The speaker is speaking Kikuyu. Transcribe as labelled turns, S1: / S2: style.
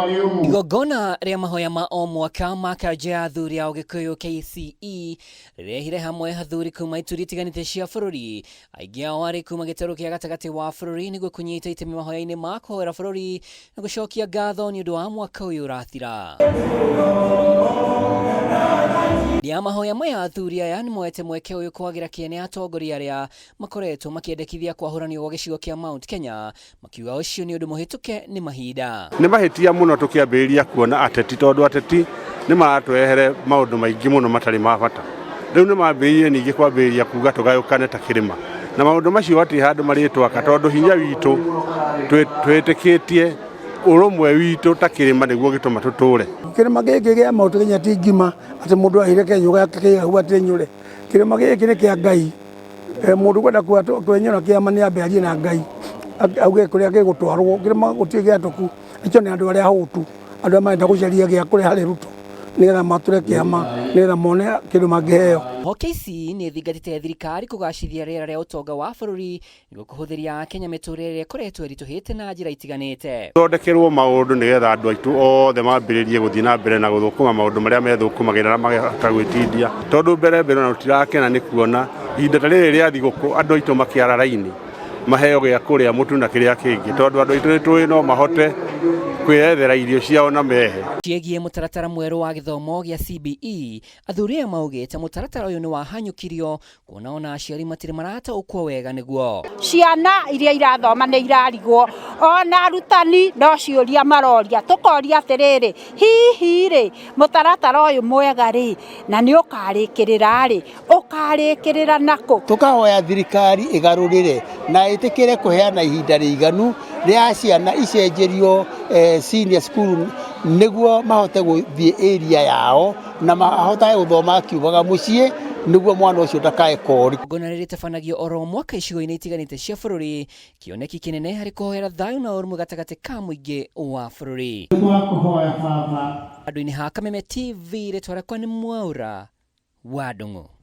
S1: Igongona rĩa mahoya ma o mwaka ma kanjũ ya athuri a Ũgĩkũyũ KCE rĩrehire hamwe athuri kuma ituri itiganĩte cia bũrũri, aingĩ ao arĩ kuma gĩtarũ kĩa gatagatĩ wa bũrũri nĩguo kũnyita itemi mahoya-inĩ ma kũhoera bũrũri na gũcokia ngatho nĩ ũndũ wa mwaka ũyũ ũrathira. Rĩa mahoya maya athuri aya nĩ moete mweke ũyũ kwagĩra kĩene atongoria arĩa makoretwo makĩendekithia kwahũranio gwa gĩcigo kĩa Mount Kenya makiuga ũcio nĩ ũndũ mũhĩtũke nĩ mahinda.
S2: Nĩ mahĩtia mũno tũkĩambĩrĩria kuona ateti tondũ ateti nĩ maratũrehere maũndũ maingĩ mũno matarĩ ma bata. Rĩu nĩ mambĩrĩirie ningĩ kwambĩrĩria kuga tũgayũkane ta kĩrĩma na maũndũ macio hatirĩ handũ marĩtwaka tondũ hinya witũ twĩtĩkĩtie ũrũmwe witũ ta kĩrĩma nĩguo gĩtũma tũtũre.
S3: Kĩrĩma gĩkĩ kĩa Mount Kenya ti ngima atĩ mũndũ ahire kenyũ gake kĩhahu atĩ nyũre. Kĩrĩma gĩkĩ nĩ kĩa Ngai. Eh, mũndũ kwenda kwenyora kĩama nĩ ambe arie na Ngai auge kũrĩa gĩgũtwarwo. Kĩrĩma gũtirĩ gĩatũku, nĩkĩo nĩ andũ arĩa ahũtu, andũ arĩa marenda gũcaria gĩa kũrĩa harĩ Ruto nĩgetha matũre kĩama nĩgetha mone kĩndũ mangĩheo.
S1: Honge ici nĩ thingatĩte thirikari kũgacithia rĩera rĩa ũtonga wa bũrũri nĩguo kũhũthĩria Akenya mĩtũrĩre ĩrĩa ĩkoretwo ĩritũhĩte na njĩra itiganĩte.
S2: Thondekerwo maũndũ nĩgetha andũ aitũ othe mambĩrĩrie gũthiĩ na mbere na gũthũkũma maũndũ marĩa methũkũmagĩra na makahota gwĩtindia. Tondũ mbere mbere ona tũtirakena nĩ kuona ihinda ta rĩrĩ rĩa thigũkũ andũ aitũ makĩara raini maheo gĩa kũrĩa mũtu na kĩrĩa kĩngĩ tondũ andũ aitũ nĩ tũĩ no mahote kwĩyethera irio ciao na mehe.
S1: Ciĩgiĩ mũtaratara mwerũ wa gĩthomo gĩa CBE, athuri aya maugĩte mũtaratara ũyũ nĩ wahanyũkirio kuona ona aciari matirĩ marataũkwo wega nĩguo.
S4: Ciana iria irathoma nĩ irarigwo, ona arutani no ciũria maroria, tũkoria atĩrĩrĩ, hihi rĩ, mũtaratara ũyũ mwega rĩ, na nĩ ũkarĩkĩrĩra rĩ, ũkarĩkĩrĩra nakũ?
S5: Tũkahoya thirikari ĩgarũrĩre na ĩtĩkĩre kũheana ihinda rĩiganu rĩa ciana icenjerio eh, senior school nĩguo mahote gũthiĩ area yao na mahotage gũthoma akiumaga mũciĩ nĩguo mwana ũcio ndakae kori.
S1: Igongona rĩrĩ rĩtabanagio oro mwaka icigo-inĩ itiganĩte cia bũrũri, kĩoneki kĩnene harĩ kũhoera thayũ na ũrũmwe gatagatĩ ka mũingĩ wa bũrũri.
S6: Nĩtwakũhoya Baba.
S1: Handũ-inĩ ha Kameme TV, rĩtwa rĩakwa nĩ Mwaũra wa Ndung'u.